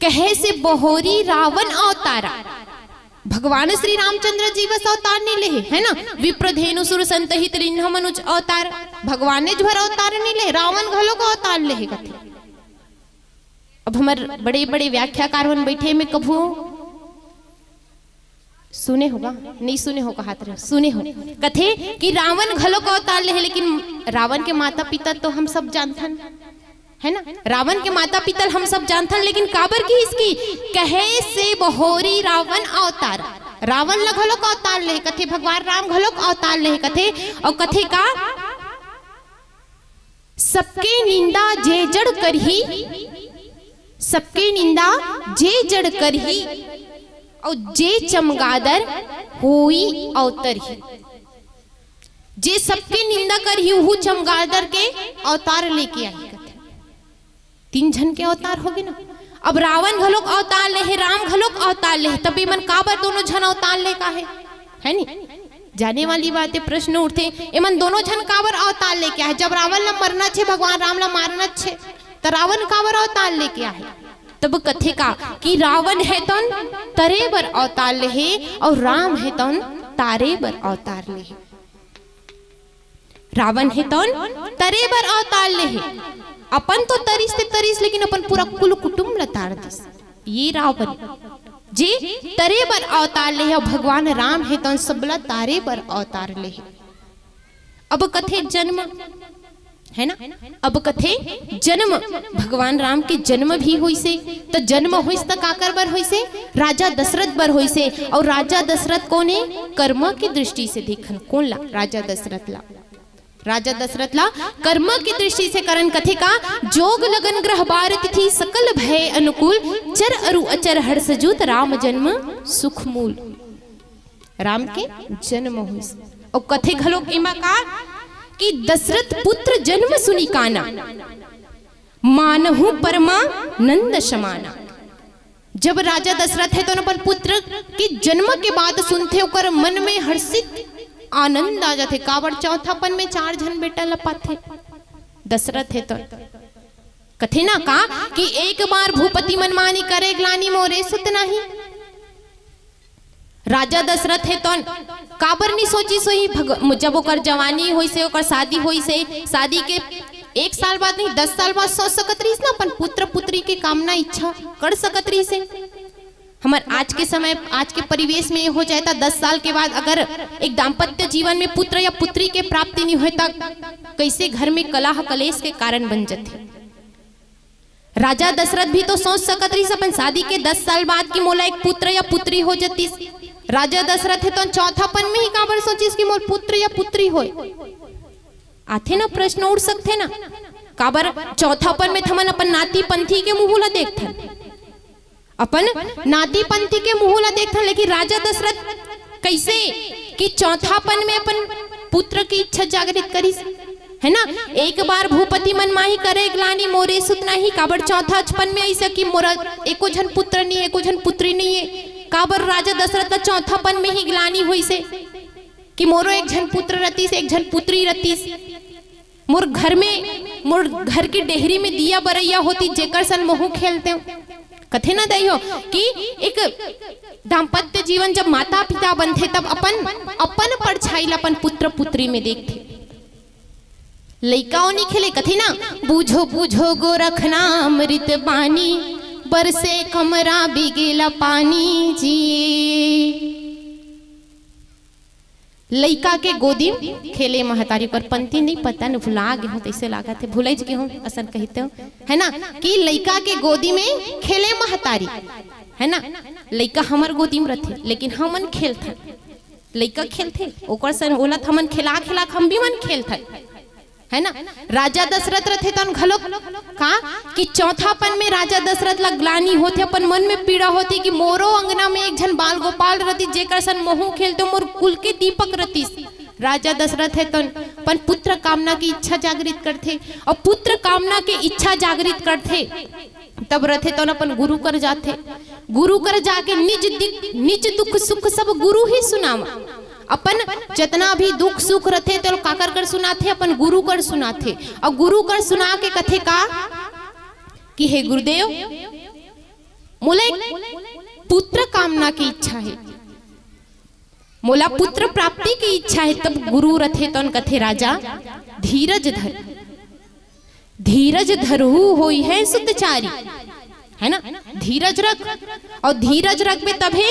कहे से बहोरी रावण अवतारा। भगवान श्री रामचंद्र जी बस अवतार नहीं लेहे, है ना? विप्रधेनु सुर संत हित लिन्ह मनुज अवतार, भगवान ने झोर अवतार नहीं लेहे, रावण घलो को अवतार लेहे कथे। अब हमर बड़े-बड़े व्याख्याकार मन बैठे में कभू सुने होगा, नहीं सुने हो, कहात रहे, सुने हो। कथे कि रावण घलो को अवतार लेहे, लेकिन रावण के माता पिता तो हम सब जानथन, है ना? रावण के माता पिता हम सब जानथन, लेकिन काबर किहिस कि कहे से बहोरी रावण अवतार, रावण ल घलो को अवतार लेहे कथे, भगवान राम घलो को अवतार लेहे कथे, अउ कथे का सबके निंदा जे जड़ करही, सबके निंदा जे जड़ करही, अउ जे चमगादर होई अवतरही। जे सबके निंदा करही, उहू चमगादर के अवतार लेके आही कथे। तीन झन के अवतार होगे ना। अब रावण घलोक अवतार लेहे, राम घलोक अवतार लेहे, तब एमन काबर दोनों झन अवतार लेके आहे, है नी? जाने वाली बात है, प्रश्न उठथे, एमन दोनों झन काबर अवतार लेके आहे? जब रावण ला मरना छे, भगवान राम ला मारना छे, त रावण काबर अवतार लेके आहे? तब कथे का कि रावण हे तन तरे बर अवतार लेहे अउ राम हे तन तारे बर अवतार लेहे। रावण हे तन तरे बर अवतार लेहे, अपन तो तरिस ते तरिस, लेकिन अपन पूरा कुल कुटुंब ल तार दिस। ये रावण जे तरे बर अवतार लेहे, अउ भगवान राम हे तन सबला तारे बर अवतार लेहे। अब कथे जन्म, है ना? अब कथे जन्म, भगवान राम के जन्म भी होइसे, त जन्म होइस त काकर बर होइसे? राजा दशरथ बर होइसे। अउ राजा दशरथ कोन हे? कर्म के दृष्टि से देखन, कोन ला? राजा दशरथ ला। राजा दशरथ ला कर्म के दृष्टि से करन कथे का, जोग लगन ग्रह बार तिथि सकल भय अनुकूल, चर अरु अचर हर्ष जूत राम जन्म सुख मूल। राम के जन्म होइस। अउ कथे घलोक एमा का कि दशरथ पुत्र जन्म सुनि काना, मानहु परमानंद समाना। जब राजा दशरथ हे तो अपन पुत्र के जन्म के बात सुनथे, ओकर मन में हर्षित आनंद आ जाथे। काबर चौथापन में चार झन बेटा ल पाथे दशरथ हे तो। कथे ना का कि एक बार भूपति मन मानी करे ग्लानी मोरे सुत नाही। राजा दशरथ हे तौन काबर नहीं सोचिस होही भग-, जब ओकर जवानी होइसे, ओकर शादी होइसे, शादी के एक साल बाद नहीं, दस साल बाद सोच सकत रहिस ना, अपन पुत्र पुत्री के कामना इच्छा कर सकत रहिस हे। हमर आज के समय, आज के परिवेश में ये हो जाए, त दस साल के बाद अगर एक दाम्पत्य जीवन में पुत्र या पुत्री के प्राप्ति नहीं होए, त कैसे घर में कलह कलेश के कारण बन जथे। राजा दशरथ भी तो सोच सकत रहिस अपन शादी के दस साल बाद कि मोला एक पुत्र या पुत्री हो जतिस। राजा दशरथ हे तो चौथापन में ही काबर सोचिस कि मोर पुत्र या पुत्री होए? आथे ना, प्रश्न उठ सकथे ना, काबर चौथापन में थमन अपन नाती पंथी के मुंह ला देखथन, अपन नाती पंथी के मुंह ला देखथन, लेकिन राजा दशरथ कैसे कि चौथापन में अपन पुत्र की इच्छा जागृत करिस, है ना? एक बार भूपति मन माही करे ग्लानी मोरे सुत नाही, काबर चौथापन में ऐसा कि मोरा एको झन पुत्र नहीं, एको झन पुत्री नहीं है, काबर राजा दशरथ ला चौथापन में ही ग्लानी होइसे कि मोरो एक झन पुत्र रतिस, एक झन पुत्री रतिस, मोर घर में, मोर घर के डेहरी में दिया बरैया होती, जेकर सन महू खेलते। कथे ना दई हो कि एक दाम्पत्य जीवन जब माता पिता बनथे, तब अपन, अपन परछाई ला अपन पुत्र पुत्री में देखथे। लइका ओनी खेले, कथे ना, "बूझो बूझो गोरखनाथ अमृत बानी, बरसे कमरा बिगेला पानी जी।" लइका के गोदी में खेले महतारी, ओकर पंती नहीं पता न, भुला गे हूँ, तैसे लागत हे, भुलैज गे हूँ, असन कहिते हो, है ना, कि लइका के गोदी में खेले महतारी, है ना। लइका हमर गोदी में रथे, लेकिन हमन खेलथन, लइका खेलथे, ओकर सन ओला हमन खेला खेला हम भी मन खेलथन, है ना। राजा दशरथ रथे तन घलो का कि चौथापन में राजा दशरथ ला ग्लानी होथे, अपन मन में पीड़ा होथे कि मोरो अंगना में एक झन बाल गोपाल रतिस, जेकर सन महू खेलते, मोर कुल के दीपक रतिस। राजा दशरथ हे तन अपन पुत्र कामना की इच्छा जागृत करथे, अउ पुत्र कामना के इच्छा जागृत करथे, तब रथे तन अपन गुरु कर जाथे। गुरु कर जाके निज दिक-, निज दुख सुख सब गुरु ही सुनावा। अपन जतना भी दुख सुख रथे, तो काकर कर सुनाथे? अपन गुरु कर सुनाथे। अउ गुरु कर सुना के कथे का कि हे गुरुदेव, मोला एक पुत्र कामना के इच्छा हे, मोला पुत्र प्राप्ति के इच्छा हे। तब गुरु रथे तौन कथे, राजा, धीरज धर, धीरज धरहु होइहैं सुत चारी, है ना? धीरज रख, अउ धीरज रखबे तभे,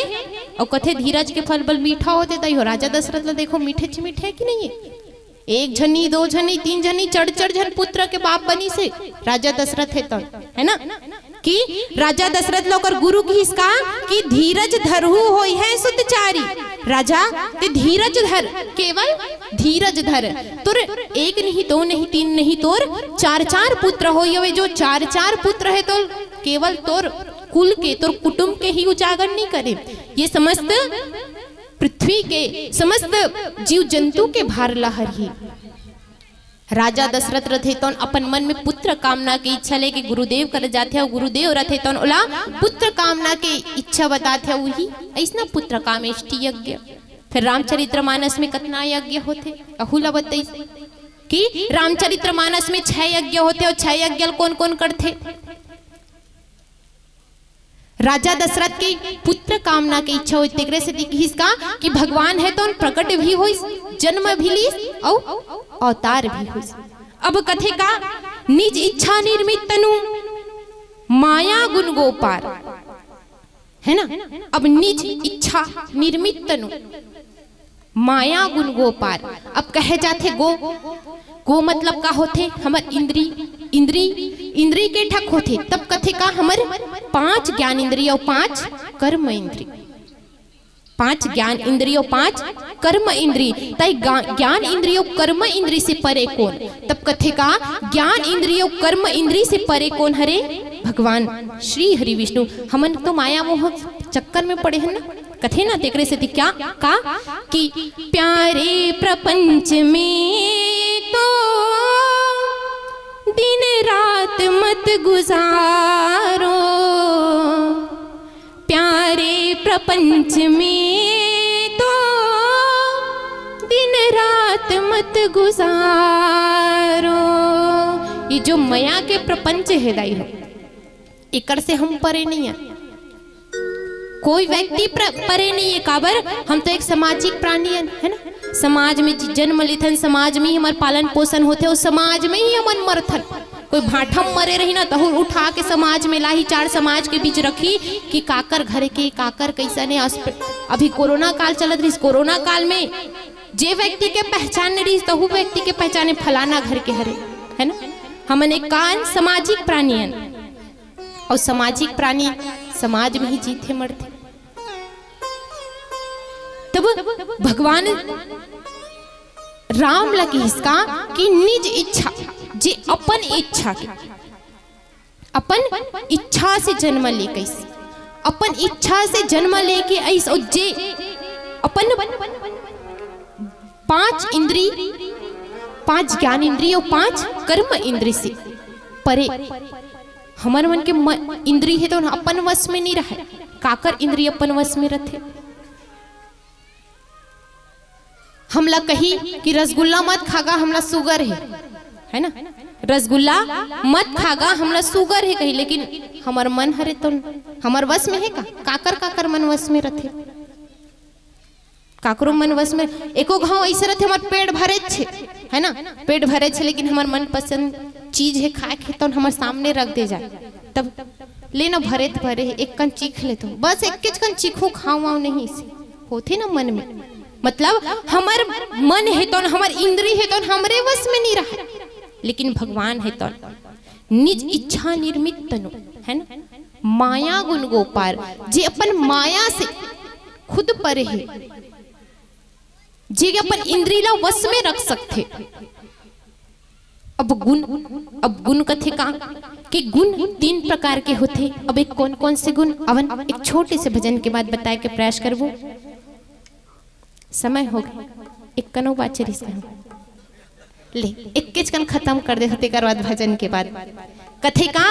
अउ कथे धीरज के फल बड़ मीठा होथे, तइहो राजा दशरथ ला देखो, मीठे च मीठे हे कि नहीं हे? एक झनी, दो झनी, तीन झनी, चढ़ चढ़ झन पुत्र के बाप बनिस हे राजा दशरथ हे तौन, है ना? कि राजा दशरथ ला ओकर गुरु किहिस का कि धीरज धरहु होइहैं सुत चारी। राजा, तें धीरज धर, केवल धीरज धर। तोर एक नहीं, दो नहीं, तीन नहीं, तोर चार चार पुत्र होही। अउ ए जो चार चार पुत्र हे, तो केवल तोर कुल के, तोर कुटुंब के ही उजागर नहीं करे, ये समस्त पृथ्वी के, समस्त जीव जंतु के भार ला हरही। राजा दशरथ रथे तौन अपन मन में पुत्र कामना के इच्छा लेके गुरुदेव कर जाथे, अउ गुरुदेव रथे तौन ओला पुत्र कामना के इच्छा बताथे, अउ उही अइसना पुत्र कामेष्टि यज्ञ। फिर रामचरित्र मानस में कतना यज्ञ होथे, अहू ला बतइस कि रामचरित्र मानस में छह यज्ञ होथे, अउ छह यज्ञ ल कोन कोन करथे? राजा दशरथ के पुत्र कामना के इच्छा होइस, तेकरे सेती किहिस का कि भगवान हे तौन प्रकट भी होइस, जन्म भी लिस अउ अवतार भी होइस। अब कथे का, निज इच्छा निर्मित तनु, माया गुण गो पार, है ना? अब निज इच्छा निर्मित तनु, माया गुण गो पार। अब कहे जाथे गो, गो मतलब का होथे? हमर इंद्री, इंद्री, इंद्री के ठक होथे। तब कथे का, हमर पांच ज्ञान इंद्री अउ पांच कर्म इंद्री, पांच ज्ञान इंद्री अउ पांच कर्म इंद्री। तई गा-, ज्ञान इंद्री अउ कर्म इंद्री से परे कोन? तब कथे का, ज्ञान इंद्री अउ कर्म इंद्री से परे कोन हरे? भगवान श्री हरि विष्णु। हमन तो माया मोह चक्कर में पड़े हन ना, कथे ना, तेकरे सेती क्या का कि प्यारे प्रपंच में तो दिन रात मत गुजारो, प्यारे प्रपंच में तो दिन रात मत गुजारो। ये जो मया के प्रपंच हे दाई हो, एकर से हम परे नहीं है, कोई व्यक्ति प्र-, परे नहीं है। काबर? हम तो एक सामाजिक प्राणी हन, है ना? समाज में जि-, जन्म लेथन, समाज में ही हमर पालन पोषण होथे, अउ समाज में ही हमन मरथन। कोई भाठा म मरे रही ना, तहू उठा के समाज में लाही, चार समाज के बीच रखी कि काकर घर के, काकर कइसन हे। अस्प-, अभी कोरोना काल चलत रहिस, कोरोना काल में जे व्यक्ति के पहचान नहीं रहिस, तहू व्यक्ति के पहचाने फलाना घर के हरे, है ना? हमन एक कान सामाजिक प्राणी हन। अउ सामाजिक प्राणी समाज में ही जीथे मरथे। तब भगवान राम ला किहिस का कि निज इच्छा, जे अपन इच्छा के, अपन इच्छा से जन्म ले कइस, अपन इच्छा से जन्म लेके अइस, अउ जे अपन पांच इंद्री, पांच ज्ञान इंद्री अउ पांच कर्म इंद्री से परे। हमर मन के म-, इंद्री हे तो अपन वश में नहीं रहे, काकर इंद्री अपन वश में रथे? हमला कही कि रसगुल्ला मत खागा, हमला sugar हे, है ना? रसगुल्ला मत खागा, हमला sugar हे कही, लेकिन हमर मन हरे तो हमर वश में हे का? काकर काकर मन वश में रथे? काकरो मन वश में एको घाव ऐसे रहथे, हमर पेट भरे छे, है ना, पेट भरे छे, लेकिन हमर मनपसंद चीज हे खाए के, तो हमर सामने रख दे जाए, तब लेना भरे त भरे हे, एक कन चीख लेथो, बस एक कन चीखू, खाऊ वाऊ नहीं, से होथे ना मन में, मतलब हमर मन हे तो, हमर इंद्री हे तो, हमरे वश में नहीं रहे, लेकिन भगवान हे तो निज इच्छा निर्मित तनु, है ना, माया गुण गो पार, जे अपन माया से खुद परे हे, जे अपन इंद्री ला वश में रख सकथे। अब गुण, अब गुण कथे का कि गुण तीन प्रकार के होथे। अब एक कौन कौन से गुण, अवन एक छोटे से भजन के बाद बताए के प्रयास करबो। समय हो गए, एक कनो बात चलिस कहूं। ले, एक्केच कन खत्म कर देथों, तेकर बाद भजन के बाद कथे का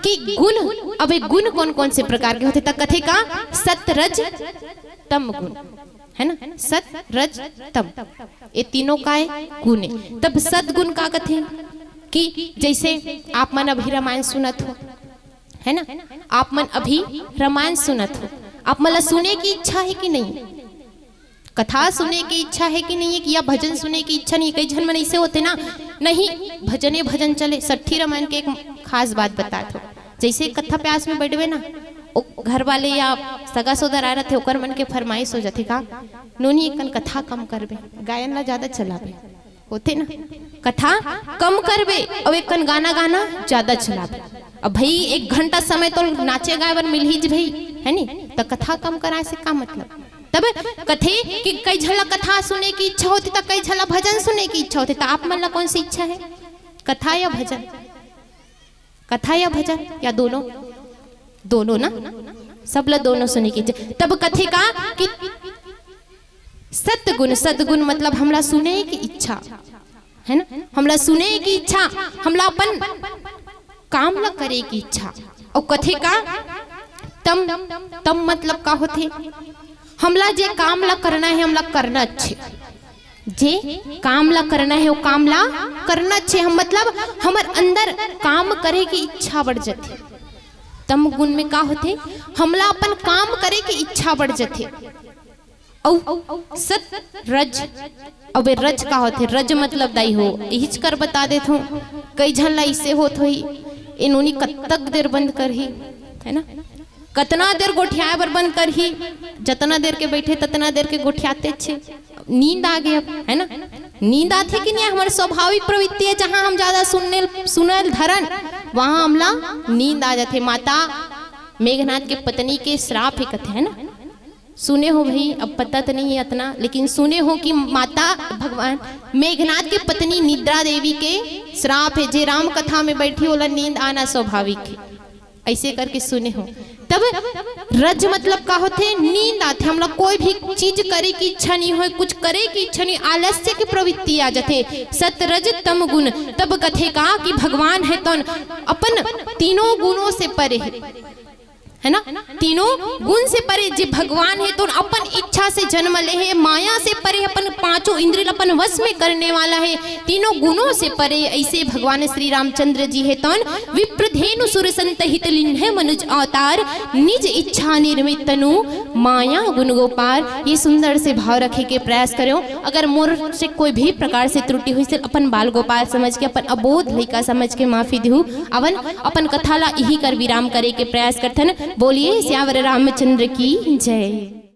कि गुण, अब एक गुण कौन कौन से प्रकार के होथे, त कथे का सत रज तम गुण। है ना? सत, रज, तम, ये तीनों का है गुण है। तब सदगुण का कथे कि जैसे आप मन अभी रामायण सुनत हो, है ना? आप मन अभी रामायण सुनत हो, आप मन ला सुने की इच्छा है कि नहीं? कथा सुने की इच्छा है कि नहीं है, कि या भजन सुने की इच्छा नहीं? कई झन मन ऐसे होथे ना, नहीं, भजने भजन चले। सट्ठी रामायण के एक खास बात बतात हो, जैसे कथा प्यास में बैठबे ना, ओ घर वाले या सगा सोदर आ रथे, ओकर मन के फरमाइश हो जाथे का, "नोनी, एकन कथा कम करबे, गायन ला ज्यादा चलाबे।" होथे ना, कथा कम करबे, अउ एकन गाना, गाना ज्यादा चलाबे। अब भाई, एक घंटा समय तो नाचे गाए बर मिलही ज भाई, है नी? त कथा कम कराए से का मतलब? तब कथे कि कई झन ला कथा सुने की इच्छा होथे, त कई झन ला भजन सुने की इच्छा होथे, त आप मन ला कौन सी इच्छा है, कथा या भजन? कथा या भजन या दोनों? दोनों ना, सब ला दोनों सुने की इच्छा। तब कथे का कि सतगुण, सदगुण मतलब हमला सुने की इच्छा, है ना? हमला सुने की इच्छा, हमला अपन काम ला करे की इच्छा। अउ कथे का तम, तम मतलब का होथे? हमला जे काम ला करना है, हमला करना अच्छे, जे काम ला करना है, वो काम ला करना अच्छे। हम मतलब हमर अंदर काम करे की इच्छा बढ़ जथे। तम गुण में का होथे? हमला अपन काम करे की इच्छा बढ़ जथे। अउ सत, रज, अबे रज का होथे? रज मतलब दाई हो, इहिच कर बता देत हो। कई झन ला इसे होत होही, ए नोनी कतक देर बंद करही, है ना? कतना देर गोठियाए बर बंद करही? जतना देर के बैठे, ततना देर के गोठियाते छे। नींद आ गए अब, है ना? नींद आथे कि नहीं? हमर स्वाभाविक प्रवृत्ति है, जहाँ हम ज्यादा सुनने, सुनल धरन, वहाँ हमला नींद आ जाथे। माता मेघनाथ के पत्नी के श्राप है कथे, है ना? सुने हो भाई, अब पता तो नहीं है इतना, लेकिन सुने हो कि माता भगवान मेघनाथ के पत्नी निद्रा देवी के श्राप है, जे राम कथा में बैठी, ओला नींद आना स्वाभाविक है। ऐसे करके सुने हो। तब रज मतलब का होथे? नींद आथे। हमला कोई भी चीज करे की इच्छा नहीं होय, कुछ करे की इच्छा नहीं, आलस्य की प्रवृत्ति आ जाथे। सत रज तम गुण। तब कथे का कि भगवान है तौन अपन तीनों गुणों से परे है, है ना? तीनों गुण से परे जे भगवान है तौन अपन इच्छा से जन्म ले है, माया से परे, अपन पांचों इंद्रिय अपन वश में करने वाला है, तीनों गुणों से परे। ऐसे भगवान श्री रामचंद्र जी है तौन विप्रधेनु सुर संत हित लिन्हे मनुज अवतार, निज इच्छा निर्मित तनु माया गुण गोपार। ये सुंदर से भाव रखे के प्रयास करो। अगर मोर से कोई भी प्रकार से त्रुटि होइस, अपन बाल गोपाल समझ के, अपन अबोध लइका समझ के माफी दिहू। अवन अपन कथा ला इही कर विराम करे के प्रयास करथन। बोलिए सियावर रामचंद्र की जय।